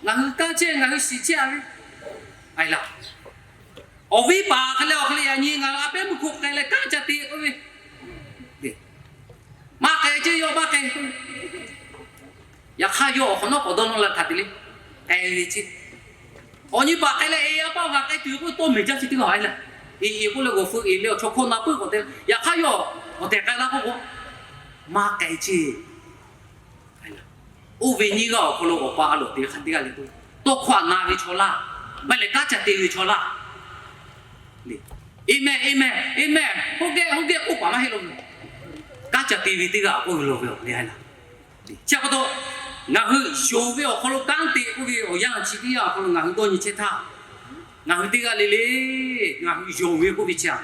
ngaˬ hui kanˉ chehˇ, ngaˬ hui shiˍ chehˇ a ve, a e laˬ, awˬ viˉ paˍ hk'e leh awˬ hk'e leh yaꞈ nyi ngaˬ hui a pehˉ meuˇ hko k'ai leh kanˉ ca te k'oˆ ve, maˇ k'ai ceˇ, yawˇ maˇ k'ai. Yaꞈ hk'aˇ yawˇ awˬ hk'awꞈ nawˉ k'awꞈ dawˇ nawˇ la htaꞈ te le, k'ai ve ceˇ. Awˬ nyi paˍ k'ai leh e a paˇ g'a k'ai tuˬ ve k'oˆ ve tawˇ mehˍ jaˇ chi teˇ g'aˇ a e laˬ. Eˍ eˍ k'oˆ leh g'awˬ feu eˍ leh awˬ chaw hkawˇ na puiˉ k'awꞈ te, yaꞈ hk'aˇ yawˇ awˬ tehˬ k'ai laˇ k'oˆ k'o, maˇ k'ai ceˇ. Oˇ ve nyiˇ g'aˇ awˬ hk'aw lo awˬ pa a loˍ te hk'a teˇ g'aˇ le k'o, tawˇ hkawˇ a na ve chaw laˇ, maˇ heˆ leh kanˉ ca te ve chaw laˇ. Aˍmenˍ, aˍmenˍ, aˍmenˍ, hoˉ geh hoˉ geh k'oˆ paˍ maˇ heˆ law. Kanˉ ca te ve teˇ g'aˇ k'oˆ ve law ve awˬ le a laˇ. Chi pa taw, ngaˬ hui yonˍ ve awˬ hk'aw lo kanˉ te k'oˆ ve awˬ yanˇ chi teˇ yanˇ awˬ hk'aw lo ngaˬ hui dawˇ nyi chehˇ htaˇ, ngaˬ hui teˇ g'aˇ le le, ngaˬ hui yonˍ ve k'oˆ ve chi a,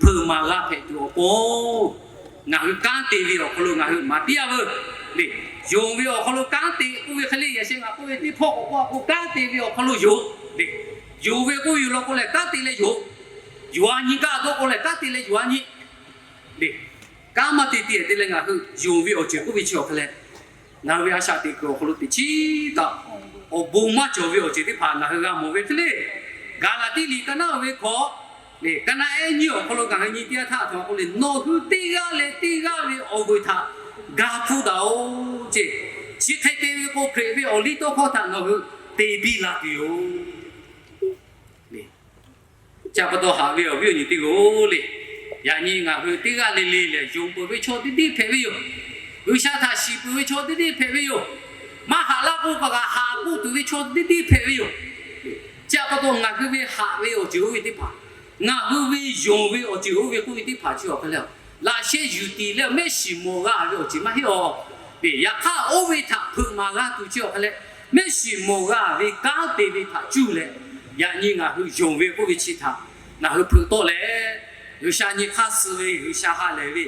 hpeuꞈ maˍ g'a hpehꞈ tuˬ awˬ pon, ngaˬ hui kanˉ te ve awˬ hk'aw lo ngaˬ hui maˍ piˇ a veuˬ le. Yonˍ ve awˬ hk'aw lo kanˉ te k'oˆ ve hk'e le, yaꞈ sheh ngaˬ k'oˆ ve teˇ hpawˇ k'awꞈ k'oˆ a k'o, kanˉ te ve awˬ hk'aw lo yonˍ le. Yonˍ ve k'oˆ yoˬ law k'o lehˬ, kanˉ te leh yonˍ. Yonˍ a nyi kaꞈ dawˇ k'o lehˬ, kanˉ te leh yonˍ a nyi le. Kanˉ maˇ te te te leh ngaˬ hui yonˍ ve awˬ ceuˬ k'oˆ ve chi awˬ hk'e leh, ngaˬ hui ve a shaꞈ teꞈ kuiˬ awˬ hk'aw lo teꞈ chiˉ taꞈ awˬ bon maˇ cawˬ ve awˬ ceuˬ teˇ hpaˍ ngaˬ hui g'a mawˬ ve hk'e le. Gaˍlaˍtiˆ liꞈ ka naˉ ve hkawꞈ le, ka naˉ ehˉ nyiˇ awˬ hk'aw lo ngaˬ hui nyi teˇ yanˇ htaˇ a htoꞈ ma k'oˆ le, nawˬ hui teˇ g'aˇ leh teˇ g'aˇ ve awˬ vuiˬ htaꞈ ga hpuˇ daꞈ-oˬ ceˇ. Chi hk'e te ve k'o, Hkriꞈ ve awˬ liˇ tawˇ hkawˇ htaꞈ nawˬ hui te biˇ la tuˬ yoˬ. Chi pa taw haꞈ ve awˬ viˉ awˬ nyi teˇ g'aˇ-oˬ le, yaꞈ nyi ngaˬ hui teˇ g'aˇ le le lehˬ, yonˍ peuˬ ve chaw teˇ tiˉ hpehꞈ ve yoˬ. G'uiˬsha htaꞈ shiˍ peuˬ ve chaw teˇ tiˉ hpehꞈ ve yoˬ. Maˇ haꞈ laˇ k'oˆ kaꞈ, haꞈ k'oˆ tuˬ ve chaw teˇ tiˉ hpehꞈ ve yoˬ. Chi pa taw ngaˬ hui ve haꞈ ve awˬ ceuˬ oˇ ve teˇ hpaˍ, ngaˬ hui ve yonˍ ve awˬ ceuˬ oˇ ve k'oˆ ve teˇ hpaˍ chi awˬ hk'e leh, laꞈ sheh yuˬ tiˍ leh mehˆ shiˍ mawˬ g'a ve awˬ ceuˬ maˇ heˆ a. Yaꞈ hk'aˇ, oˇ ve htaꞈ hpeuꞈ maˍ g'a tuˬ chi awˬ hk'e leh, mehˆ shiˍ mawˬ g'a ve kanˉ te ve htaꞈ cuˇ leh, yaꞈ nyi ngaˬ hui yonˍ ve k'oˆ ve chi htaꞈ ngaˬ hui hpeuꞈ tawˆ leh, G'uiˬsha nyi hk'aˇ suh ve, G'uiˬsha ha lehˬ ve,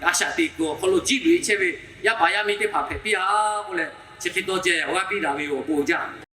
a shaꞈ teꞈ kuiˬ awˬ hk'aw lo jiˇ loꞈ e chehˇ ve yaˇ paˍ yaˇ miˇ teˇ hpaˍ hpehꞈ piˇ a k'oˆ leh, chi hk'e dawˇ jehˬ awˬ g'aˇ piˇ daꞈ ve awˬ bon jaˇ.